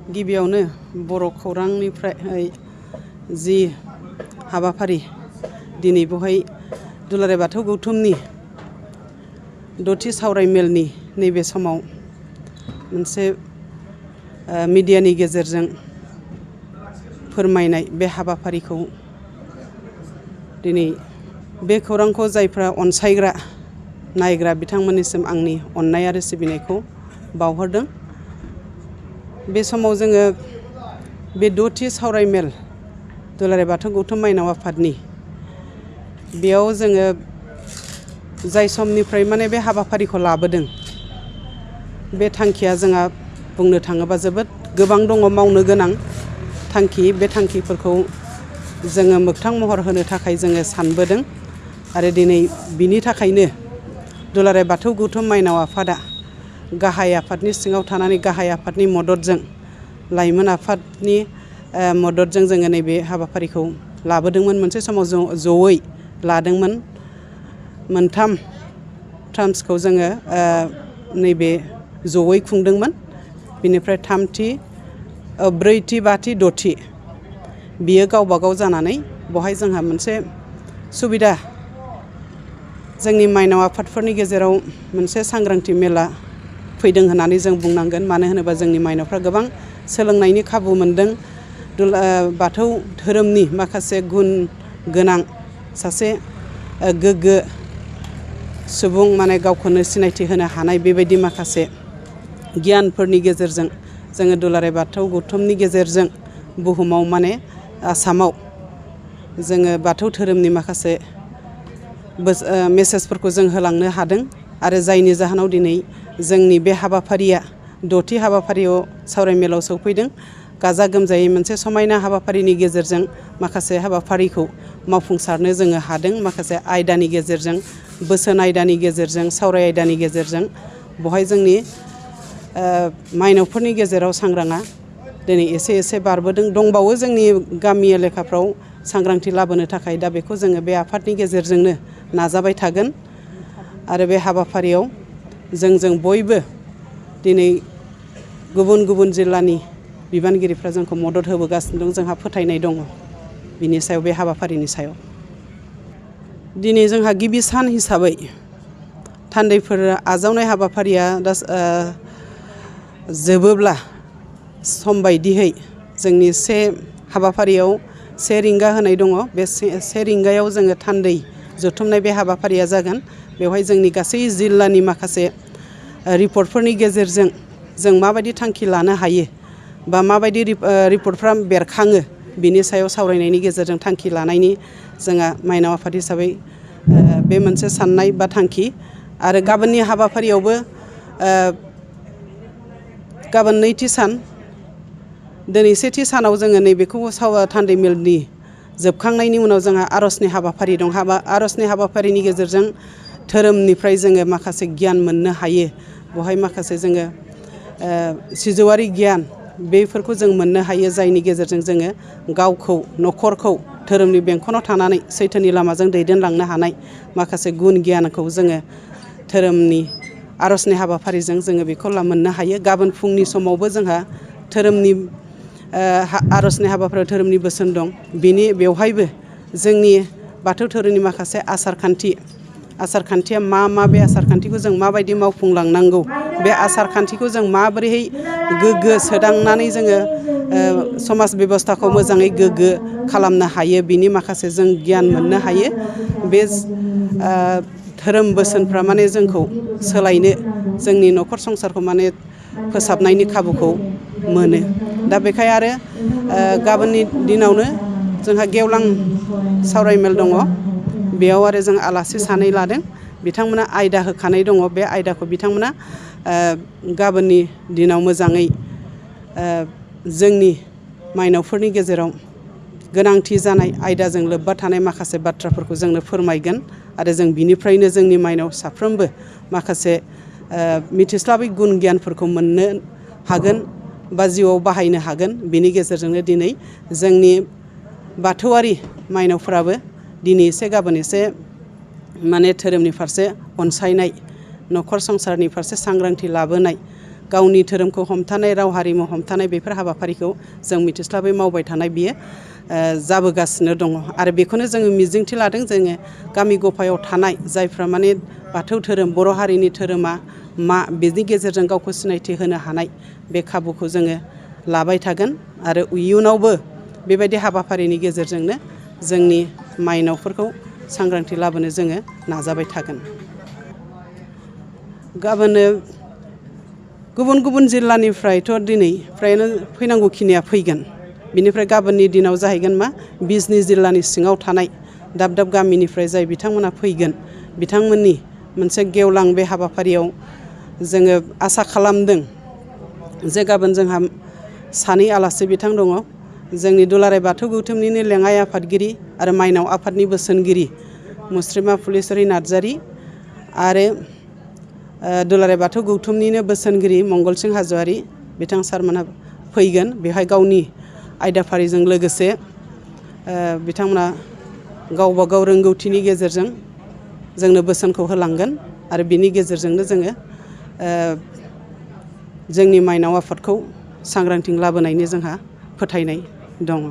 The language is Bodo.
गिबियावनो बर' खौरांनिफ्राय जि हाबाफारि दिनै बहाय दुलाराय बाथौ गौथुमनि दथि सावरायमेलनि नैबे समाव मोनसे मिडियानि गेजेरजों फोरमायनाय बे हाबाफारिखौ दिनै बे खौरांखौ जायफ्रा अनसायग्रा नायग्रा बिथांमोननिसिम आंनि अननाय आरो सिबिनायखौ बावहरदों। बे समाव जोङो बे दथि सावरायमेल दुलाराय बाथौ गौथुम माइनाव आफादनि बेयाव जोङो जाय समनिफ्राय माने बे हाबाफारिखौ लाबोदों बे थांखिया जोंहा बुंनो थाङोबा जोबोद गोबां दङ मावनो गोनां थांखि। बे थांखिफोरखौ जोङो मोगथां महर होनो थाखाय जोङो सानबोदों आरो दिनै बिनि थाखायनो दुलाराय बाथौ गौथुम माइनाव आफादा गाहाय आफादनि सिङाव थानानै गाहाय आफादनि मददजों लाइमोन आफादनि मददजों जोङो नैबे हाबाफारिखौ लाबोदोंमोन। मोनसे समाव जयै लादोंमोन। मोनथाम ट्रान्सखौ जोङो नैबे जयै खुंदोंमोन। बिनिफ्राय थामथि ब्रैथि बाथि दथि बियो गावबागाव जानानै बहाय जोंहा मोनसे सुबिदा जोंनि माइनाव आफादफोरनि गेजेराव मोनसे सांग्रांथि मेला फैदों होननानै जों बुंनांगोन। मानो होनोबा जोंनि माइनावफ्रा गोबां सोलोंनायनि खाबु मोनदों। बाथौ धोरोमनि माखासे गुन गोनां सासे गोग्गो सुबुं माने गावखौनो सिनायथि होनो हानाय बेबायदि माखासे गियानफोरनि गेजेरजों जोङो दुलाराय बाथौ गौथुमनि गेजेरजों बुहुमाव माने आसामाव जोङो बाथौ धोरोमनि माखासे मेसेजफोरखौ जों होलांनो हादों आरो जायनि जाहोनाव दिनै जोंनि बे हाबाफारिया दथि हाबाफारियाव सावरायमेलाव सौफैदों। गाजा गोमजायै मोनसे समायना हाबाफारिनि गेजेरजों माखासे हाबाफारिखौ मावफुंसारनो जोङो हादों। माखासे आयदानि गेजेरजों बोसोन आयदानि गेजेरजों सावराय आयदानि गेजेरजों बहाय जोंनि माइनावफोरनि गेजेराव सांग्राङा दिनै एसे एसे बारबोदों। दंबावो जोंनि गामि एलेखाफ्राव सांग्रांथि लाबोनो थाखाय। दा बेखौ जोङो बे आफादनि गेजेरजोंनो नाजाबाय थागोन आरो बे हाबाफारियाव जों बयबो दिनै गुबुन गुबुन जिल्लानि बिबानगिरिफ्रा जोंखौ मदद होबोगासिनो दं। जोंहा फोथायनाय दङ बिनि सायाव बे हाबाफारिनि सायाव। दिनै जोंहा गिबि सान हिसाबै थान्दैफोर आजावनाय हाबाफारिया दा जोबोब्ला सम बायदियै जोंनि हाबाफारियाव 1 रिंगा होनाय दङ। बे 1 रिंगायाव जोङो थान्दै जथुमनाय बे हाबाफारिया जागोन। बेवहाय जोंनि गासै जिल्लानि माखासे रिपर्टफोरनि गेजेरजों जों माबायदि थांखि लानो हायो बा माबायदि रिपर्टफ्रा बेरखाङो बिनि सायाव सावरायनायनि गेजेरजों थांखि लानायनि जोंहा माइनाव आफाद हिसाबै बे मोनसे साननाय बा थांखि। आरो गाबोननि हाबाफारियावबो गाबोन नैथि सान दिनै सेथि सानाव जोङो नैबेखौ थान्दै मेलनि जोबखांनायनि उनाव जोंहा आर'जनि हाबाफारि दं। आर'जनि हाबाफारिनि गेजेरजों धोरोमनिफ्राय जोङो माखासे गियान मोननो हायो। बहाय माखासे जोङो सिजौआरि गियान बेफोरखौ जों मोननो हायो। जायनि गेजेरजों जोङो गावखौ न'खरखौ धोरोमनि बेंखनाव थानानै सैथोनि लामाजों दैदेनलांनो हानाय माखासे गुन गियानखौ जोङो धोरोमनि आर'जनि हाबाफारिजों जोङो बेखौ मोननो हायो। गाबोन फुंनि समावबो जोंहा धोरोमनि आर'जनि हाबाफारियाव धोरोमनि बोसोन दं। बेवहायबो जोंनि बाथौ धोरोमनि माखासे आसारखान्थिया मा बे आसारखान्थिखौ जों माबायदि मावफुंलांनांगौ, बे आसारखान्थिखौ जों माबोरैहाय गोग्गो सोदांनानै जोङो समाज बेबस्थाखौ मोजाङै गोग्गो खालामनो हायो बिनि माखासे जों गियान मोननो हायो। बे धोरोम बोसोनफ्रा माने जोंखौ सोलायनो जोंनि न'खर संसारखौ माने फोसाबनायनि खाबुखौ मोनो। दा बेखाय आरो गाबोननि दिनावनो जोंहा गेवलां सावरायमेल दङ। बेयाव आरो जों आलासि सानै लादों। बिथांमोना आयदा होखानाय दङ। बे आयदाखौ बिथांमोना गाबोननि दिनाव मोजाङै जोंनि माइनावफोरनि गेजेराव गोनांथि जानाय आयदाजों लोब्बा थानाय माखासे बाथ्राफोरखौ जोंनो फोरमायगोन आरो जों बिनिफ्रायनो जोंनि माइनाव साफ्रोमबो माखासे मिथिस्लाबै गुन गियानफोरखौ मोननो हागोन बा जिउआव बाहायनो हागोन। बिनि गेजेरजोंनो दिनै जोंनि बाथौआरि माइनावफोराबो दिनै एसे गाबोन एसे माने धोरोमनि फारसे अनसायनाय, न'खर संसारनि फारसे सांग्रांथि लाबोनाय, गावनि धोरोमखौ हमथानाय राव हारिमु हमथानाय बेफोर हाबाफारिखौ जों मिथिस्लाबै मावबाय थानाय बियो जाबोगासिनो दङ आरो बेखौनो जोङो मिजिंथि लादों जोङो गामि गफायाव थानाय जायफ्रा माने बाथौ धोरोम बर' हारिनि धोरोमा मा बेनि गेजेरजों गावखौ सिनायथि होनो हानाय बे खाबुखौ जोङो लाबाय थागोन आरो इयुनावबो बेबायदि हाबाफारिनि गेजेरजोंनो जोंनि माइनावफोरखौ सांग्रांथि लाबोनो जोङो नाजाबाय थागोन। गाबोनो गुबुन गुबुन जिल्लानिफ्रायथ' दिनै फ्रायनो फैनांगौखिनिया फैगोन। बिनिफ्राय गाबोननि दिनाव जाहैगोन मा बिजनि जिल्लानि सिङाव थानाय दाब दाब गामिनिफ्राय जाय बिथांमोना फैगोन बिथांमोननि मोनसे गेवलां बे हाबाफारियाव जोङो आसा खालामदों जे गाबोन जोंहा सानै आलासि बिथां दङ जोंनि दुलाराय बाथौ गौथुमनिनो लेङाइ आफादगिरि आरो माइनाव आफादनि बोसोनगिरि मुस्रिमा फुलेस्वरि नार्जारि आरो दुलाराय बाथौ गौथुमनिनो बोसोनगिरि मंगलसिं हाज'वारि बिथां सारमोनहा फैगोन बेवहाय गावनि आयदाफारिजों लोगोसे बिथांमोना गावबा गाव रोंगौथिनि गेजेरजों जोंनो बोसोनखौ होलांगोन आरो बिनि गेजेरजोंनो जोङो जोंनि माइनाव आफादखौ सांग्रांथि लाबोनायनि जोंहा फोथायनाय दङ।